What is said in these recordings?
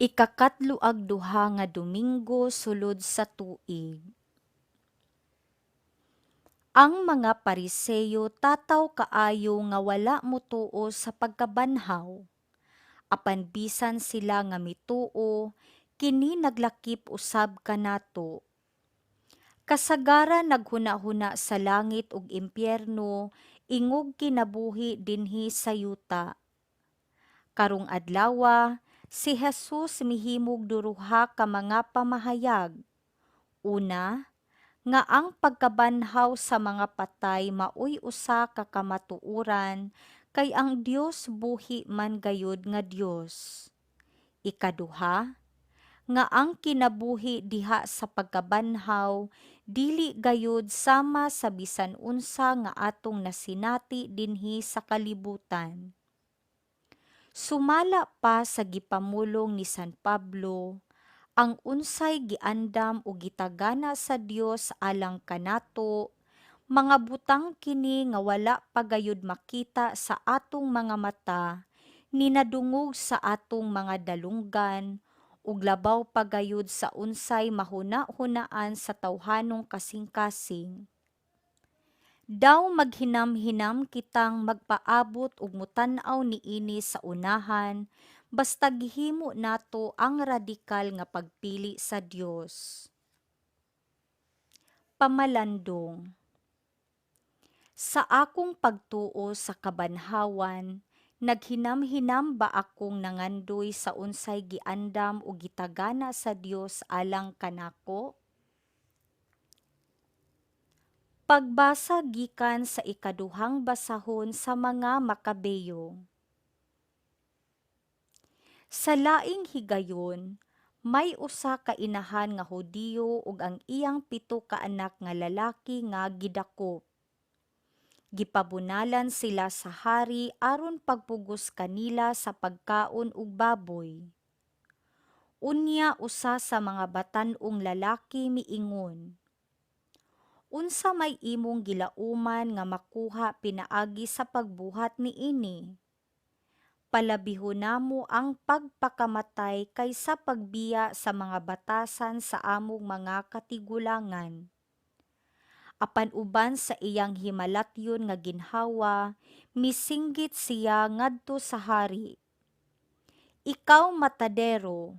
Ikakatlo ug duha nga Domingo sulod sa tuig. Ang mga Pariseyo tataw kaayo nga wala motuo sa pagkabanhaw. Apan bisan sila nga mituo, kini naglakip usab kanato. Kasagaran naghuna-huna sa langit ug impyerno ingog kinabuhi dinhi sa yuta. Karong adlawa, si Jesus mihimog duruha ka mga pamahayag. Una, nga ang pagkabanhaw sa mga patay maoy usa ka kamatuoran kay ang Dios buhi man gayud nga Dios. Ikaduha, nga ang kinabuhi diha sa pagkabanhaw dili gayud sama sa bisan unsa nga atong nasinati dinhi sa kalibutan. Sumala pa sa gipamulong ni San Pablo, ang unsay giandam o gitagana sa Dios alang kanato, mga butang kini nga wala pa gayud makita sa atong mga mata, ni nadungog sa atong mga dalunggan, ug labaw pa gayud sa unsay mahuna-hunaan sa tawhanong kasing-kasing. Daw maghinam-hinam kitang magpaabot ug motan-aw niini sa unahan basta gihimo nato ang radikal nga pagpili sa Dios. Pamalandong. Sa akong pagtuo sa kabanhawan, naghinam-hinam ba akong nangandoy sa unsay giandam o gitagana sa Dios alang kanako? Pagbasa gikan sa ikaduhang basahon sa mga Makabeyo. Sa laing higayon, may usa ka inahan nga Hudiyo ug ang iyang pito ka anak nga lalaki nga gidakop. Gipabunalan sila sa hari aron pagpugos kanila sa pagkaon og baboy. Unya usa sa mga batan-ong lalaki miingon, "Unsa may imong gilauman nga makuha pinaagi sa pagbuhat niini? Palabihon namo ang pagpakamatay kaysa pagbiya sa mga batasan sa among mga katigulangan." Apan uban sa iyang himalatyon nga ginhawa, misinggit siya ngadto sa hari, "Ikaw matadero,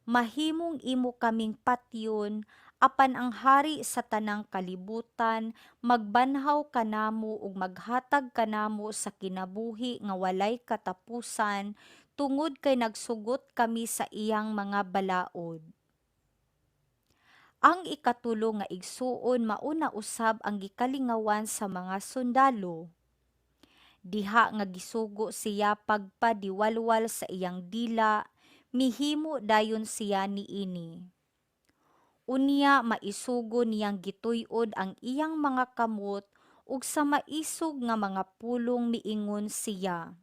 mahimong imo kaming patyon, apan ang hari sa tanang kalibutan magbanhaw kanamo ug maghatag kanamo sa kinabuhi nga walay katapusan tungod kay nagsugot kami sa iyang mga balaod." Ang ikatulo nga igsuon mao na usab ang gikalingawan sa mga sundalo. Diha nga gisugo siya pagpadiwalwal sa iyang dila, mihimo dayon siya niini. Unya maisugo niyang gituy-od ang iyang mga kamot ug sa maisog nga mga pulong miingon siya,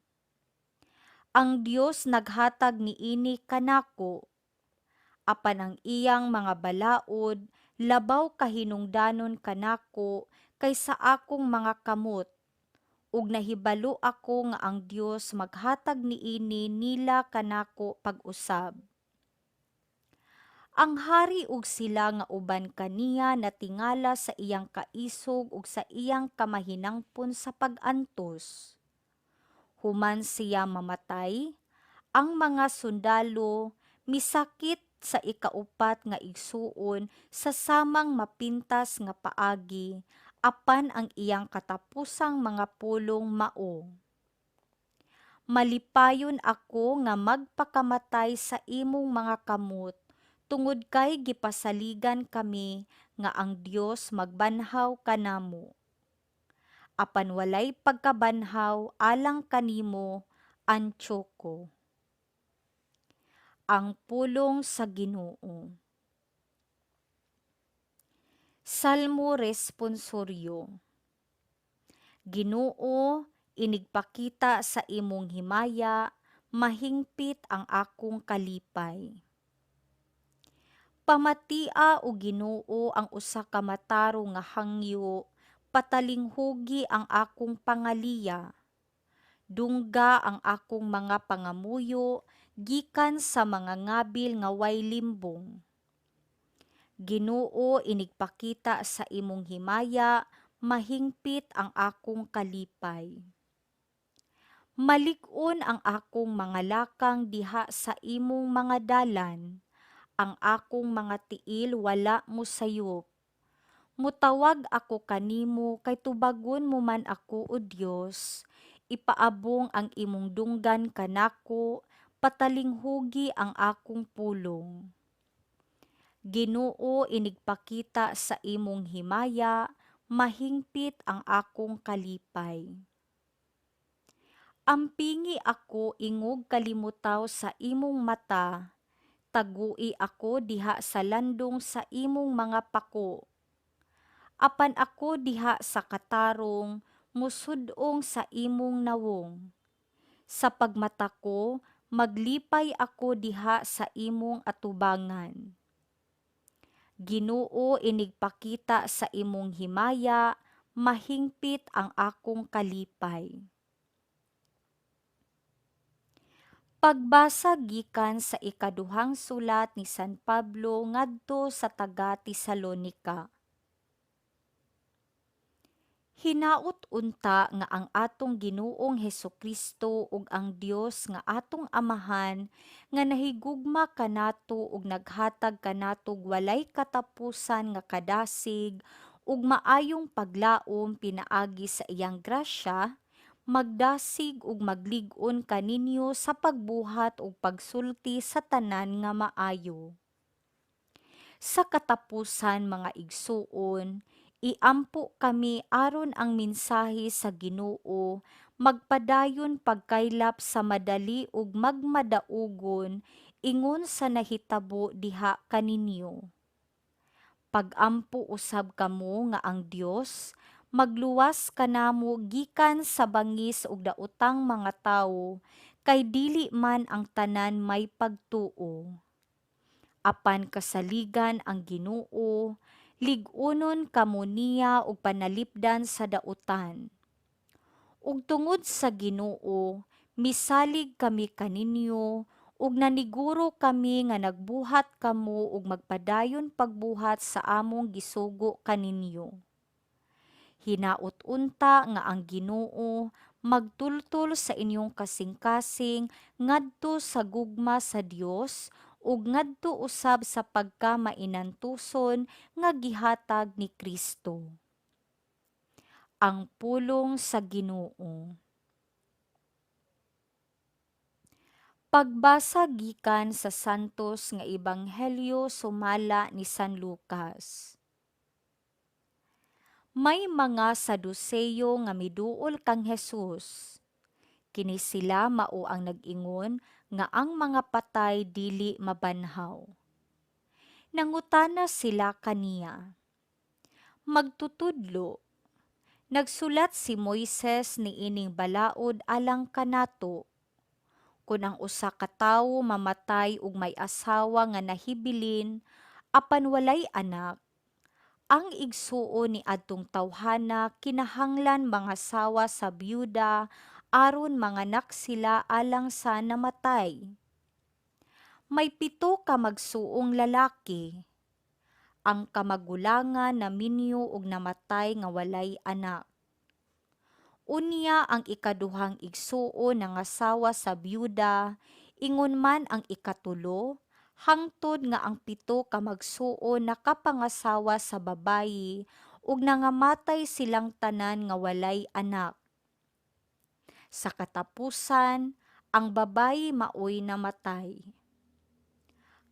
"Ang Dios naghatag niini kanako, apan ang iyang mga balaod labaw kahinungdanon kanako kaysa akong mga kamot, ug nahibalo ako nga ang Dios maghatag niini nila kanako pag-usab." Ang hari ug sila nga uban kaniya natingala sa iyang kaisog ug sa iyang kamahinangpon sa pag-antos. Human siya mamatay, ang mga sundalo misakit sa ikaupat nga igsuon sa samang mapintas nga paagi, apan ang iyang katapusang mga pulong mao, "Malipayon ako nga magpakamatay sa imong mga kamot tungod kay gipasaligan kami nga ang Dios magbanhaw kanamo. Apan walay pagkabanhaw alang kanimo, Antioco." Ang pulong sa Ginoo. Salmo Responsoryo. Ginoo, inigpakita sa imong himaya, mahingpit ang akong kalipay. Pamatia, o Ginoo, ang usa ka matarong nga hangyo, patalinghugi ang akong pangaliya. Dungga ang akong mga pangamuyo, gikan sa mga ngabil nga way limbong. Ginoo, inigpakita sa imong himaya, mahingpit ang akong kalipay. Malig-on ang akong mga lakang diha sa imong mga dalan, ang akong mga tiil wala mosayop. Mutawag ako kanimo kay tubagon mo man ako, o Dios, ipaabong ang imong dunggan kanako, patalinghugi ang akong pulong. Ginoo, inigpakita sa imong himaya, mahingpit ang akong kalipay. Ampingi ako ingog kalimutaw sa imong mata, tagui ako diha sa landong sa imong mga pako. Apan ako diha sa katarong, musud-ong sa imong nawong. Sa pagmata ko, maglipay ako diha sa imong atubangan. Ginoo, inigpakita sa imong himaya, mahingpit ang akong kalipay. Pagbasa gikan sa ikaduhang sulat ni San Pablo ngadto sa taga Tesalonika. Hinaot unta nga ang atong Ginoong Hesukristo ug ang Dios nga atong Amahan nga nahigugma kanato ug naghatag kanatog walay katapusan nga kadasig ug maayong paglaom pinaagi sa iyang grasya, magdasig ug maglig-on kaninyo sa pagbuhat ug pagsulti sa tanan nga maayo. Sa katapusan, mga igsuon, iampo kami aron ang mensahe sa Ginoo magpadayon pagkaylap sa madali ug magmadaugon ingon sa nahitabo diha kaninyo. Pagampo usab kamo nga ang Dios magluwas kanamo gikan sa bangis ug daotang mga tawo, kay dili man ang tanan may pagtuo. Apan kasaligan ang Ginoo, lig-unon kamo niya ug panalipdan sa dautan. Ug tungod sa Ginoo, misalig kami kaninyo ug naniguro kami nga nagbuhat kamo ug magpadayon pagbuhat sa among gisugo kaninyo. Hinaot unta nga ang Ginoo magtultol sa inyong kasing-kasing ngadto sa gugma sa Dios ug ngadto usab sa pagkamainantuson nga gihatag ni Kristo. Ang pulong sa Ginoo. Pagbasa gikan sa Santos nga Ebanghelyo sumala ni San Lucas. May mga Saduseyo nga miduol kang Jesus. Kini sila mao ang nag-ingon nga ang mga patay dili mabanhaw. Nangutana sila kaniya, "Magtutudlo, nagsulat si Moises niining balaod alang kanato: Kun ang usa ka tawo mamatay ug may asawa nga nahibilin apan walay anak, ang igsuon ni adtong tawhana kinahanglan mangasawa sa byuda aron manganak sila alang sa namatay. May 7 ka magsuong lalaki. Ang kamagulangan naminyo og namatay nga walay anak. Unya ang ikaduhang igsuon nangasawa sa byuda, ingon man ang ikatulo, hangtod nga ang 7 ka magsuon nakapangasawa sa babayi ug nangamatay silang tanan nga walay anak. Sa katapusan, ang babayi maoy namatay.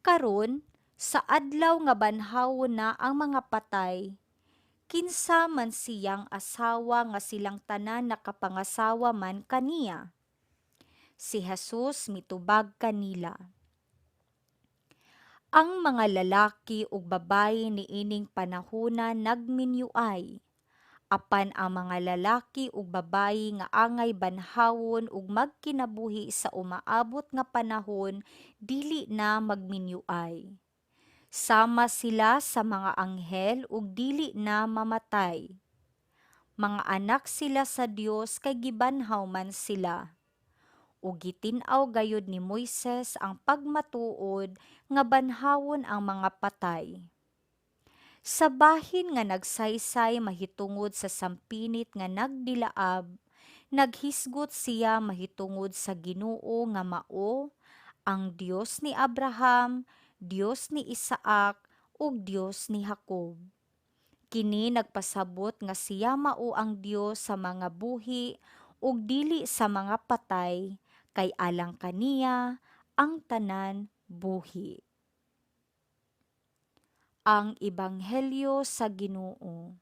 Karon, sa adlaw nga banhawon na ang mga patay, kinsa man siyang asawa nga silang tanan nakapangasawa man kaniya?" Si Jesus mitubag kanila, "Ang mga lalaki ug babayi niining panahona nagminyuay, apan ang mga lalaki ug babayi nga angay banhawon ug magkinabuhi sa umaabot nga panahon dili na magminyuay. Sama sila sa mga anghel ug dili na mamatay. Mga anak sila sa Dios kay gibanhaw man sila. Ug gitin-aw gayud ni Moises ang pagmatuod nga banhawon ang mga patay. Sa bahin nga nagsaysay mahitungod sa sampinit nga nagdilaab, naghisgot siya mahitungod sa Ginoo nga mao ang Dios ni Abraham, Dios ni Isaac, ug Dios ni Jacob. Kini nagpasabot nga siya mao ang Dios sa mga buhi ug dili sa mga patay, kay alang kaniya ang tanan buhi. Ang Ebanghelyo sa Ginoo.